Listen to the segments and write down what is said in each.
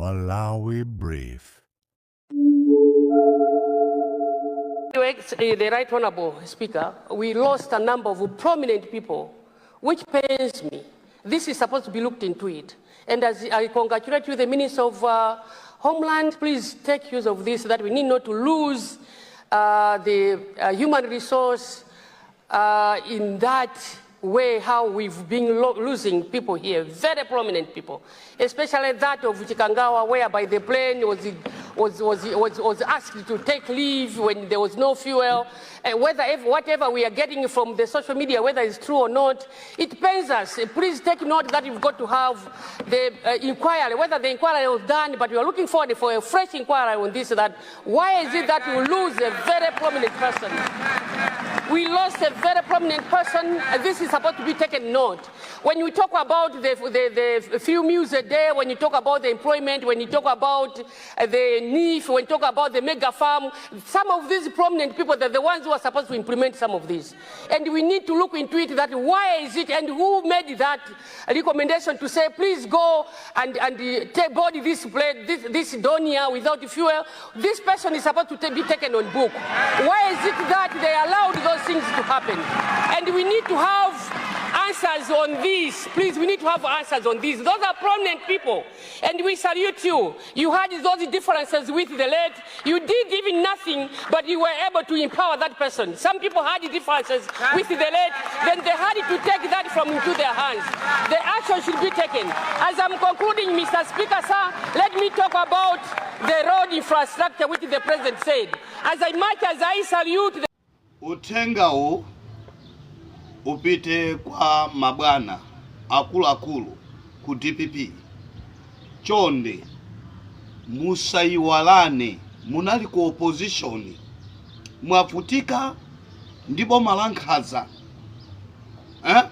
Malawi Brief. The Right Honorable Speaker, we lost a number of prominent people, which pains me. This is supposed to be looked into it. And as I congratulate you, the Minister of Homeland, please take use of this, that we need not to lose the human resource in that way how we've been losing people here, very prominent people, especially that of Chikangawa, whereby the plane was asked to take leave when there was no fuel. And whether if, whatever we are getting from the social media, whether it's true or not, it pains us. Please take note that you've got to have the inquiry, whether the inquiry was done, but we are looking forward for a fresh inquiry on this, that why is it that you lose a very prominent person? We lost a very prominent person. This is supposed to be taken note. When you talk about the few meals a day, when you talk about the employment, when you talk about the NEEF, when you talk about the mega farm, some of these prominent people, they're the ones who are supposed to implement some of these. And we need to look into it, that why is it and who made that recommendation to say, please go and take board this plane, this Dornier without fuel. This person is supposed to be taken on book. Why is it that they allowed those things to happen? And we need to have answers on this. Please, we need to have answers on this. Those are prominent people. And we salute you. You had those differences with the late. You did even nothing, but you were able to empower that person. Some people had differences with the late, then they had to take that from into their hands. The action should be taken. As I'm concluding, Mr. Speaker, sir, let me talk about the road infrastructure, which the President said. As much as I salute the Uthengawu upite kwa mabwana akuluakulu ku DPP. Chonde musayiwalane, munali ku opposition, mwavutika ndi boma la nkhanza, eh?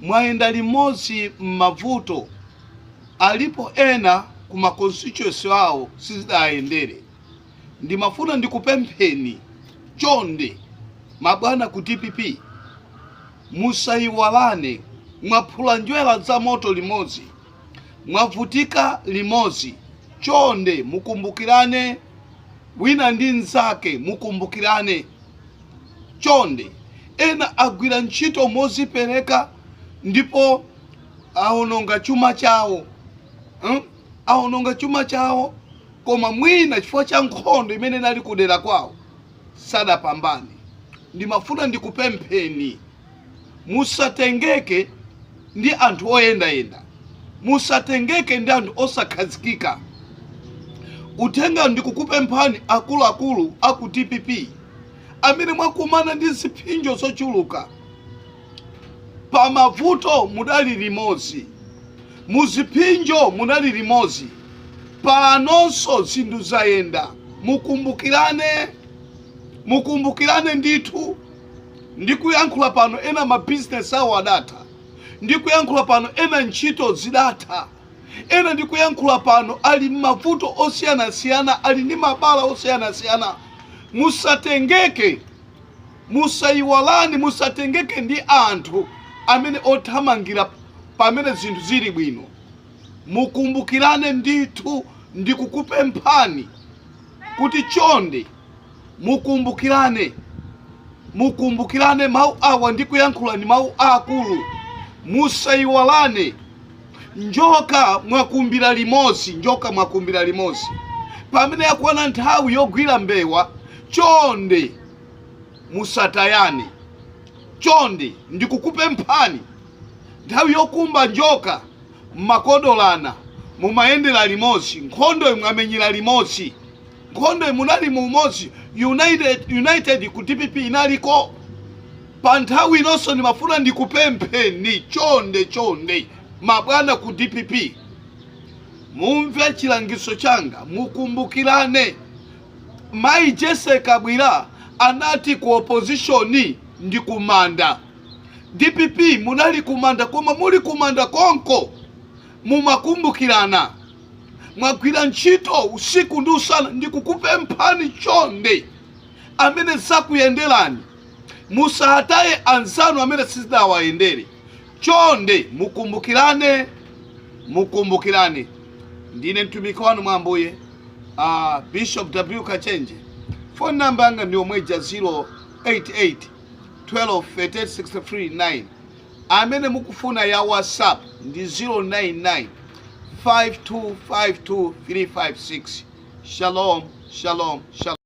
Mwayenda limodzi m'mavuto. Alipo ena ku ma constituency awo sizidayendere. Ndimafuna ndikupempheni chonde, mabwana ku DPP, musayiwalane. Mwaphula njerwa za moto limodzi, mwavutika limodzi. Chonde mukumbukirane wina ndi mnzake, mukumbukirane chonde. Ena agwira ntchito mozipereka ndipo aononga chuma chawo, Aononga chuma chawo, koma mwina chifukwa cha nkhondo imene inali kudera kwawo sadapambane. Ndimafuna ndikupempheni, musatengeke ndi anthu oyendayenda, musatengeke ndi anthu osakhazikika. Uthenga ndikukupemphani, akuluakulu aku DPP amene mwakumana ndi ziphinjo zochuluka pamavuto, mudali limodzi muziphinjo, munali limodzi. Panonso zinthu zayenda, mukumbukirane, mukumbukirane ndithu. Ndikuyankhula pano ena mabizinesi awo adatha. Ndikuyankhula pano ena ntchito zidatha. Ena ndikuyankhula pano ali m'mavuto osiyanasiyana, ali ndi mabala osiyanasiyana. Musatengeke, musayiwalani, musatengeke ndi anthu amene othamangira pamene zinthu zili bwino. Mukumbukirane ndithu. Ndikukupemphani kuti chonde mukumbukirane, mukumbukirane. Mawu awa ndikuyankhula ni mawu akulu. Musayiwalane. Njoka mwakumbira limodzi, njoka mwakumbira limodzi. Pamene yakwana nthawi yogwira mbewa, chonde musatayane. Chonde ndikukupemphani, nthawi yokumba njoka mmakodolana, mumayendera limodzi, nkhondo mwamenyera limodzi, nkhondo munali mu umodzi, united ku DPP inaliko. Pa nthawi inonso ndimafuna ndikupempheni chonde, chonde, mabwana ku DPP, mumve chilangizo changa, mukumbukirane. Mayi Jessie Kabwila anati ku opposition ndi kumanda. DPP munali kumanda, koma muli kumanda konko mumakumbukirana, mwagwira ntchito usiku ndi usana. Ndikukupemphani chonde, amene zakuyenderani, musataye anzanu amene sizidawayendere. Chonde mukumbukirane, mukumbukirane. Ndine mtumiki wanu mwa Ambuye, Bishop W Kachenje. Phone number yanga ndi yomweja, 088 12 38 63 9. Amene mukufuna ya WhatsApp ndi 099 5252 356. Shalom, shalom, shalom.